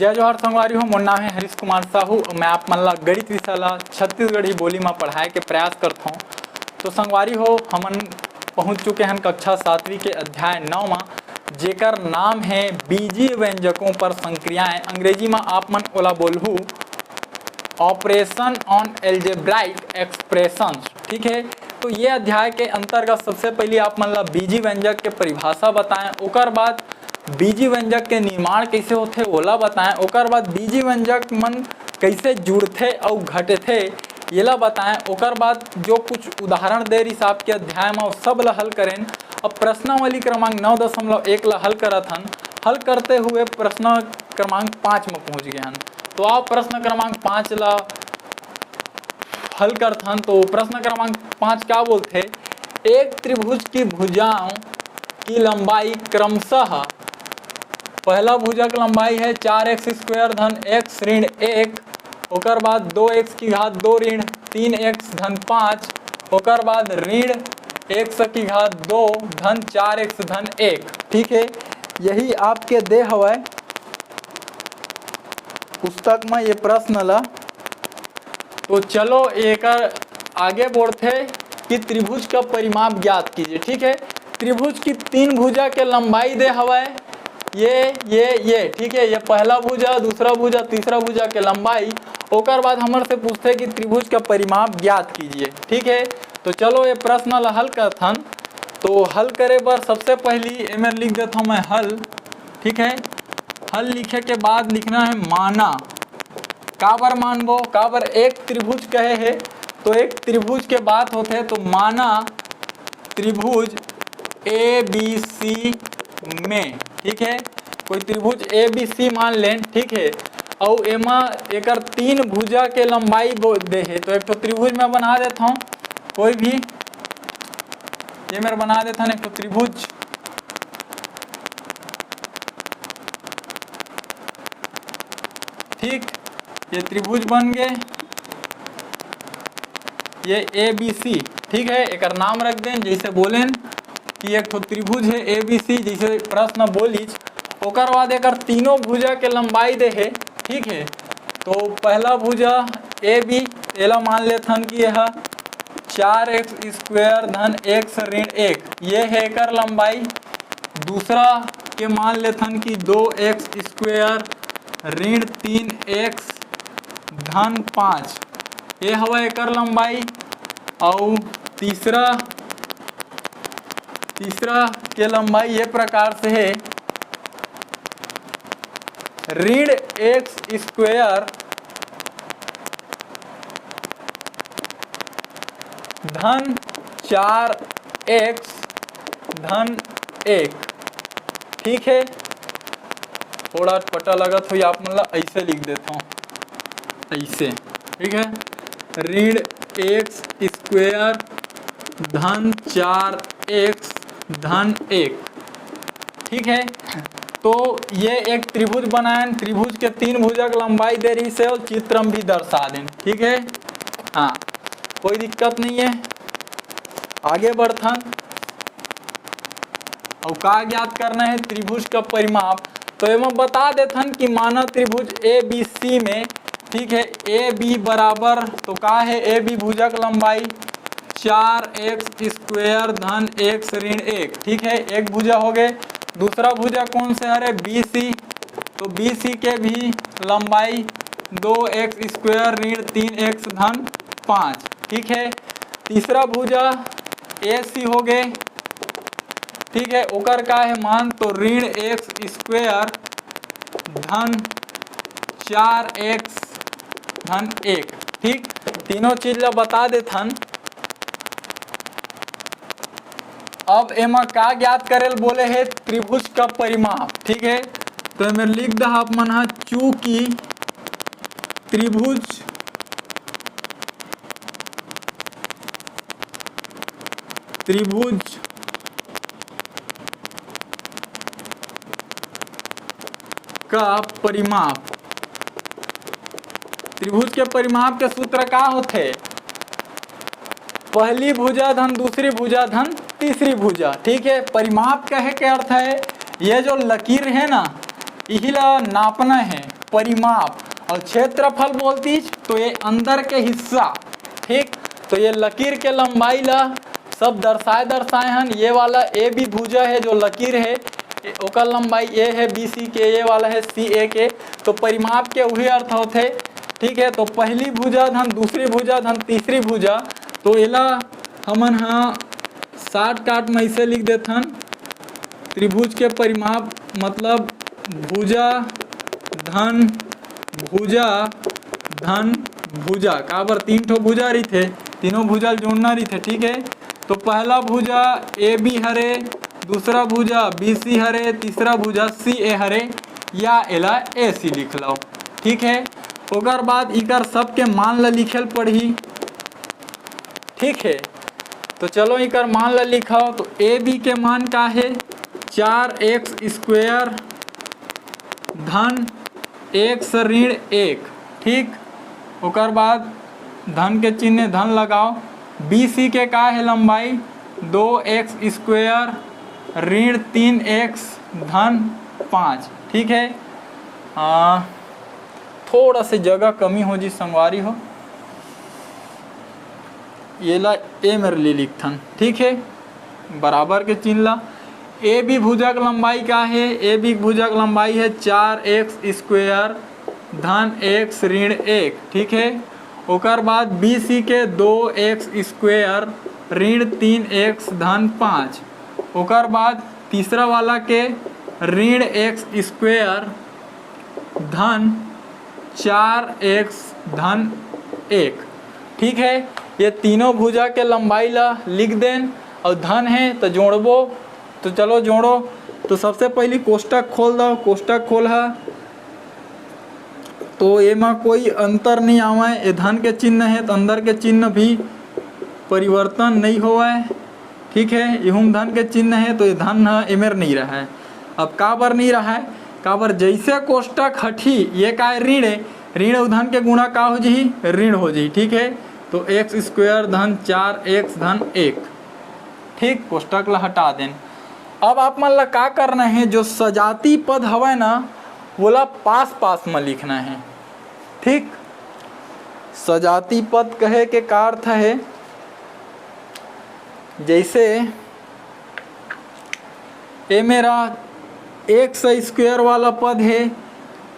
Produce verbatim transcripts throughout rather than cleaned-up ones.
जय जोहार संगवारी हो, मोर नाम है हरीश कुमार साहू। मैं आप मन ला गणित विषय ला छत्तीसगढ़ी बोली मा पढ़ाए के प्रयास करथौं। तो संगवारी हो, हमन पहुंच चुके हन कक्षा सातवीं के अध्याय नौ मा, जेकर नाम है बीजीय व्यंजकों पर संक्रियाएं। अंग्रेजी मा आप मन ओला बोलहू Operation on Algebraic Expressions। ठीक है, तो ये अध्याय के अंतर्गत सबसे पहले आप मन ला बीजी व्यंजक के परिभाषा बताएं, ओकर बाद बीजी व्यंजक के निर्माण कैसे होथे ओला बताएं, ओकर बाद बीजी व्यंजक मन कैसे जुड़थे अउ घटथे येला बताएं, ओकर बाद जो कुछ उदाहरण दे रिहिस आपके अध्याय मा, सब ला हल करेन। अब प्रश्नावली क्रमांक नौ दशमलव एक ला हल करत हन। हल करते हुए प्रश्न क्रमांक पाँच में पहुंच गए हन। तो आप प्रश्न क्रमांक पाँच ला हल करथन। तो प्रश्न क्रमांक पाँच का बोलथे, एक त्रिभुज की भुजाओं की लंबाई क्रमशः, पहला भुजा की लंबाई है चार एक्स स्क्वायर धन एक्स ऋण एक, ओकर बाद दो एक्स की घात दो ऋण तीन एक्स धन पाँच, ओकर बाद ऋण एक्स की घात दो धन चार एक्स धन एक। ठीक है, यही आपके दे हवय पुस्तक में ये प्रश्न ला। तो चलो एकर आगे बढ़थे कि त्रिभुज का परिमाप ज्ञात कीजिए। ठीक है, त्रिभुज की तीन भुजा के लंबाई दे हवय, ये, ये, ये, ठीक है, ये पहला भुजा, दूसरा भुजा, तीसरा भुजा के लंबाई। ओकर बाद हमर से पूछथे कि त्रिभुज का परिमाप ज्ञात कीजिए। ठीक है, तो चलो ये प्रश्न ला हल करथन। तो हल करे बर सबसे पहली एमेर लिख देथौं मैं हल। ठीक है, हल लिखे के बाद लिखना है माना। काबर मानबो, काबर एक त्रिभुज कहे हे, तो एक त्रिभुज के बात होथे, तो माना त्रिभुज ए बी सी में, ठीक है, कोई त्रिभुज ए बी सी मान लेन, ठीक है, अउ एमा एकर तीन भुजा के लंबाई बो-, दे हे, तो एक ठो त्रिभुज मैं बना देथौं, कोई भी, ये मेर बना देथन एक ठो त्रिभुज, ठीक, ये त्रिभुज बन गए, ये ए बी सी, ठीक है, एकर नाम रख देन, जैसे बोलेन कि एक ठो त्रिभुज है ए बी सी, जैसे प्रश्न बोलिच, ओकर बाद एकर तीनों भुजा के लंबाई दे हे, ठीक है। तो पहला भुजा ए बी, एला मान लेथन कि यह चार एक्स स्क्वायर धन एक्स ऋण एक, ये है एकर लंबाई। दूसरा के मान लेथन कि दो एक्स स्क्वायर ऋण तीन एक्स धन पाँच, ये हवा एकर लंबाई। अउ तीसरा, तीसरा के लंबाई ये प्रकार से है, ऋण एक्स स्क्वायर धन चार एक्स धन एक। ठीक है, थोड़ा पता लगत होई आप मन ला, ऐसे लिख देता हूँ, ऐसे, ठीक है, ऋण एक्स स्क्वायर धन चार एक्स धन एक। ठीक है, तो ये एक त्रिभुज बनायन, त्रिभुज के तीन भुजा के लंबाई दे रही से, और चित्र में भी दर्शा देन। ठीक है, हाँ, कोई दिक्कत नहीं है, आगे बढ़थन। और का ज्ञात करना है, त्रिभुज का परिमाप। तो एमा बता देथन कि माना त्रिभुज ए बी सी में, ठीक है, ए बी बराबर, तो का है, ए बी भुजा के लंबाई चार एक्स स्क्वायर धन एक्स ऋण एक। ठीक है, एक भुजा हो गए। दूसरा भुजा कौन से हरे, बी सी। तो बी सी के भी लंबाई दो एक्स स्क्वायर ऋण तीन एक्स धन पाँच। ठीक है, तीसरा भुजा ए सी हो गए। ठीक है, ओकर का है मान, तो ऋण एक्स स्क्वायर धन चार एक्स धन एक। ठीक, तीनों चीज ला बता देथन। अब एमा का ज्ञात करेल बोले है, त्रिभुज का परिमाप। ठीक है, तो एमे लिख दहा आप मन हा, चूंकि त्रिभुज, त्रिभुज का परिमाप, त्रिभुज के परिमाप के सूत्र का होथे? पहली भुजा धन दूसरी भुजा धन तीसरी भुजा। ठीक है, परिमाप कहे के अर्थ है, ये जो लकीर है ना, इही ला नापना है। परिमाप। और क्षेत्रफल बोलतीस तो ये अंदर के हिस्सा, ठीक। तो ये लकीर के लंबाई ला सब दर्शाए दर्शाए हन। ये वाला ए बी भुजा है, जो लकीर है, ए-, ओकर लंबाई ए है बी सी के, ये वाला है सी ए के। तो परिमाप के वही अर्थ होथे, ठीक है। तो पहली भुजा धन दूसरी भुजा धन तीसरी भुजा, तो एला हमन ह शॉर्टकट में ऐसे लिख देथन, त्रिभुज के परिमाप मतलब भुजा धन भुजा धन भुजा। काबर, तीन ठो भुजा रहिथे, तीनों भुजा ल जोड़ना रहिथे, ठीक है। तो पहला भुजा ए बी हरे, दूसरा भुजा बी सी हरे, तीसरा भुजा सी ए हरे, या एला ए सी लिख लो, ठीक है। ओकर बाद इकर सबके मान ल लिखे ल पड़ही, ठीक है। तो चलो इकर मान ल लिखव। तो ए बी के मान का है? चार एक्स स्क्वायर धन एक्स ऋण एक, ठीक। ओकर बाद धन के चिन्ह धन लगाओ। बी सी के का है लंबाई? दो एक्स स्क्वायर ऋण तीन एक्स धन पाँच, ठीक है। आ, थोड़ा से जगह कमी हो जी संगवारी हो, ये ला ए मेर ले लिखथन, ठीक है। बराबर के चिन्ह ला। ए बी भुजा के लंबाई का है? ए बी भुजा के लंबाई है चार एक्स स्क्वायर धन एक्स ऋण एक, ठीक है। ओकर बाद बी सी के दो एक्स स्क्वायर ऋण तीन एक्स धन पाँच। ओकर बाद तीसरा वाला के ऋण एक्स स्क्वायर धन चार एक्स धन एक, ठीक है। ये तीनों भुजा के लंबाई ला लिख देन और धन है तो जोड़बो। तो चलो जोड़ो। तो सबसे पहली कोष्टक खोल दो, कोष्टक खोलहा। तो एमा कोई अंतर नहीं आवय, ये धन के चिन्ह है तो अंदर के चिन्ह भी परिवर्तन नहीं होवय, ठीक है। इहू म धन के चिन्ह है तो ये धन ह एमेर नहीं रहय। अब काबर नहीं रहय? काबर जैसे कोष्टक हटही, ये काय ऋण है, ऋण अउ धन के गुणा का हो जही? ऋण हो जही, ठीक है। तो एक्स स्क्वायर धन चार एक्स धन एक, ठीक। कोष्टक ला हटा देन। अब आप मन ला का करना है, जो सजाती पद हवय ना, वोला पास पास में लिखना है, ठीक। सजाती पद कहे के का अर्थ है? जैसे ये मेरा एक्स स्क्वायर वाला पद है,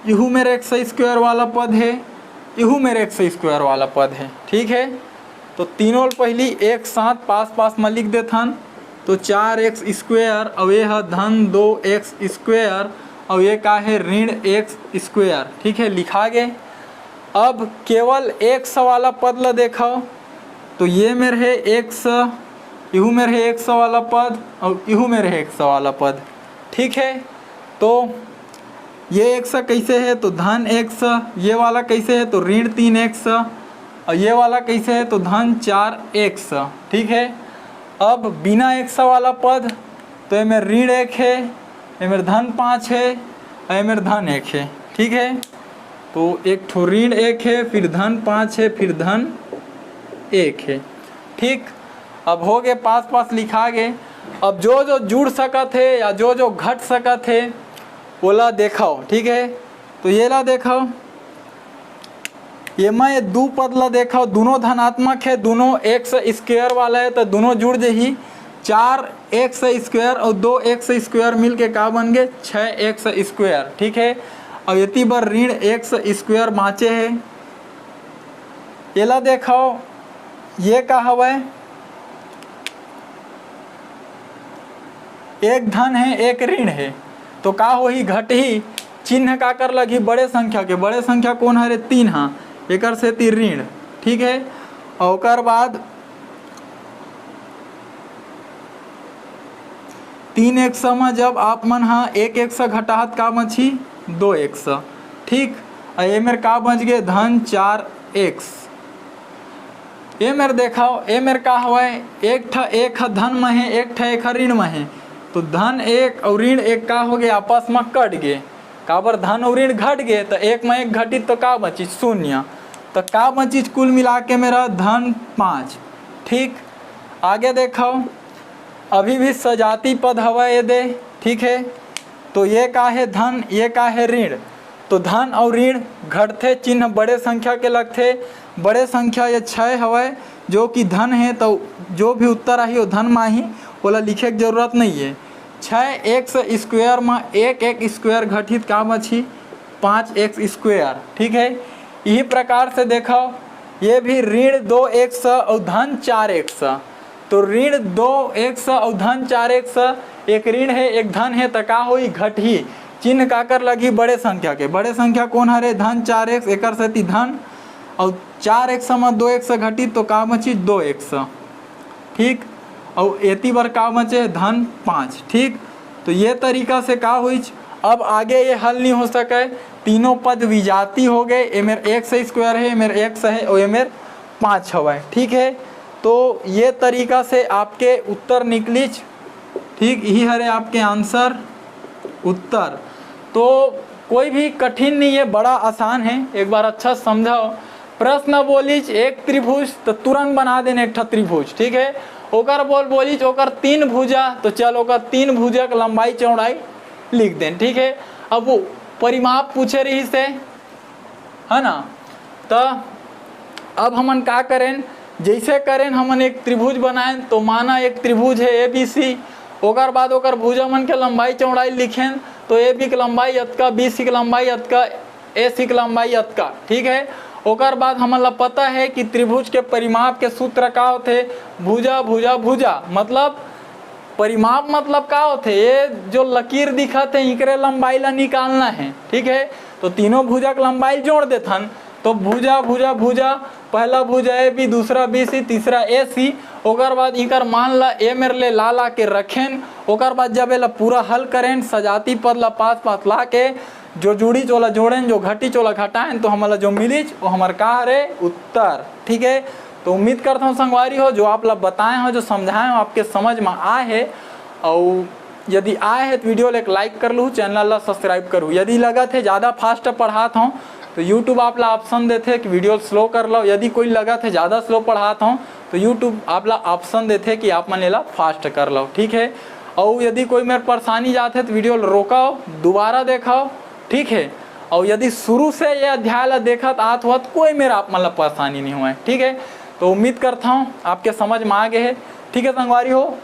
इहू मेरा एक्स स्क्वायर वाला पद है, इहू मेरा एक्स स्क्वायर वाला पद है, ठीक है। तो तीनों ल पहली एक साथ पास पास में लिख देथन। तो चार एक्स स्क्वायर अउ ये ह धन दो एक्स स्क्वायर अउ ये का है? ऋण एक्स स्क्वायर, ठीक है, लिखा गे। अब केवल एक्स वाला पद ला देखव, तो ये मेर है एक्स, इहू मेर है एक्स वाला पद अउ इहू मेर है एक्स वाला पद, ठीक है। तो ये एक्स कैसे है? तो धन एक्स। ये वाला कैसे है? तो ऋण तीन एक्स। और ये वाला कैसे है? तो धन चार एक्स, ठीक है। अब बिना एक्स वाला पद, तो एमेर ऋण एक है, एमेर धन पाँच है और एमेर धन एक है, ठीक है। तो एक ठो ऋण एक है, फिर धन पाँच है, फिर धन एक है, ठीक। अब हो गे, पास पास लिखा गे। अब जो जो जुड़ सकत है या जो जो घट सकत है, ओला देखव, ठीक है। तो ये ला देखव, ये मैं ये दू पद ला देखव, दोनों धनात्मक है, दोनों एक्स स्क्वायर वाला है, तो दोनों जुड़ जही। चार एक्स स्क्वायर और दो एक्स स्क्वायर मिल के का बन गे? छः एक्स स्क्वायर, ठीक है। और एती बर ऋण एक्स स्क्वायर बाँचे है। एला देखव, ये का हवय? एक धन है, एक ऋण है, तो का होही? घटही। चिन्ह काकर लगही? बड़े संख्या के। बड़े संख्या कौन हरे? तीन हा, एकर सेती ऋण, ठीक है। और ओकर बाद तीन एक्स म जब आप मन हा एक एक्स घटाहत, का बची? दो एक्स, ठीक। अउ ए मेर का बच गे? धन चार एक्स। ए मेर देखव, ए मेर का हवय? एक ठा एक ह धन म हे, एक ठा एक ह ऋण म हे, तो धन एक अउ ऋण एक का हो गे? आपस म कट गे। काबर? धन अउ ऋण घट गे, त एक म एक घटित, तो का बचिस? शून्य। त का बचिस? कुल मिला के मेरा धन पाँच। ठीक, आगे देखव, अभी भी सजाती पद हवय ये दे, ठीक है। तो ये का है? धन, ये का है? ऋण। तो धन अउ ऋण घटथे, चिन्ह बड़े संख्या के लगथे। बड़े संख्या ये छः हवय, जो कि धन हे, तो जो भी उत्तर आही, वो धन म आही, ओला लिखे के जरूरत नहीं है। छः एक्स स्क्वायर म एक एक्स स्क्वायर घटही त का बचही? पाँच एक्स स्क्वायर। ठीक है, यही प्रकार से देखो, ये भी ऋण दो एक्स अउ धन चार एक्स। तो ऋण दो एक्स अउ धन चार एक्स, एक ऋण है, एक धन है, त का होई? घटही। चिन्ह काकर लगही? बड़े संख्या के। बड़े संख्या कौन हरे? धन चार एक्स, एकर सेती धन, अउ चार एक्स म दो एक्स घटी तो का बची? दो एक्स। ठीक, अउ एती बर का बचे? धन पाँच। ठीक, तो ये तरीका से का होइच? अब आगे ये हल नहीं हो सके, तीनों पद विजाती हो गए। एमेर एक्स स्क्वायर है, एमेर एक्स है और एमेर पाँच हवय। ठीक है, तो ये तरीका से आपके उत्तर निकलिच। ठीक, यही हरे आपके आंसर, उत्तर। तो कोई भी कठिन नहीं है, बड़ा आसान है, एक बार अच्छा समझाओ। प्रश्न बोलिच एक त्रिभुज, तो तुरंत बना देन एक ठा त्रिभुज। ठीक है, ओकर बोल बोलिच ओकर तीन भुजा, तो चल ओकर तीन भुजा के लंबाई चौड़ाई लिख देन। ठीक है, अब वो परिमाप पूछे रहिस हे, है ना? तो अब हमन का करेन, जैसे करेन हमन एक त्रिभुज बनाएन, तो माना एक त्रिभुज है ए बी सी, ओकर बाद ओकर भुजा मन के लंबाई चौड़ाई लिखेन, तो ए बी के लंबाई अतका, बी सी के लंबाई अतका, ए सी के लंबाई अतका। ठीक है, ओकर बाद हमन ला पता है कि त्रिभुज के परिमाप के सूत्र का होथे? भुजा भुजा भुजा, मतलब परिमाप मतलब का होथे? ये जो लकीर दिखत हे, इकरे लंबाई ला निकालना है। ठीक है, तो तीनों भुजा के लंबाई जोड़ देथन, तो भुजा भुजा भुजा, पहला भुजा ए बी, दूसरा बी सी, तीसरा ए सी। ओकर बाद इकर मान ला ए मेर ले ला ला के रखेन। ओकर बाद जब एला पूरा हल करेन, सजाती पद ला पास पास ला के जो जुड़िच ओला जोड़ेन, जो घटिच ओला घटाएन, तो हमन ला जो मिलिच, वो हमर का हरे? उत्तर। ठीक है, तो उम्मीद करता हूँ संगवारी हो, जो आप ला बताए हो, जो समझाए हो, आपके समझ में आए है। और यदि आए है तो वीडियो ला एक लाइक कर लू, चैनल ला सब्सक्राइब करू। यदि लगत है ज़्यादा फास्ट पढ़ात हूँ, तो यूट्यूब आप ला ऑप्शन देथे कि वीडियो स्लो कर लो। यदि कोई लगत है ज़्यादा स्लो पढ़ात हूँ, तो यूट्यूब आप ला ऑप्शन देथे कि आप मन एला फास्ट कर लो। ठीक है, और यदि कोई मेर परेशानी जात है तो वीडियो ला रोकाओ, दोबारा देखाओ। ठीक है, और यदि शुरू से ये अध्याय ला देखत आत हो तो कोई मेर आप मन ला परेशानी नहीं होय। ठीक है, तो उम्मीद करता हूँ आपके समझ में आ गए है। ठीक है संगवारी हो,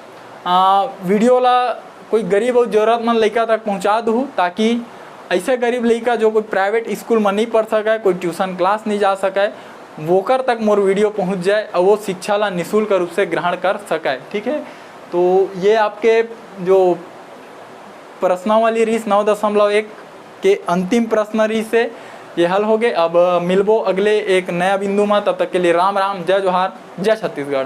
आ, वीडियो ला कोई गरीब और जरूरतमंद लइका तक पहुँचा दू, ताकि ऐसे गरीब लइका जो कोई प्राइवेट स्कूल में नहीं पढ़ सके, कोई ट्यूशन क्लास नहीं जा सके, वोकर तक मोर वीडियो पहुँच जाए और वो शिक्षा ला निःशुल्क रूप से ग्रहण कर सके। ठीक है, तो ये आपके जो प्रश्नावली रहिस नौ दशमलव एक के अंतिम प्रश्न रहिस हे, ये हल हो गए। अब मिलबो अगले एक नया बिंदु में, तब तक के लिए राम राम, जय जोहार, जय छत्तीसगढ़।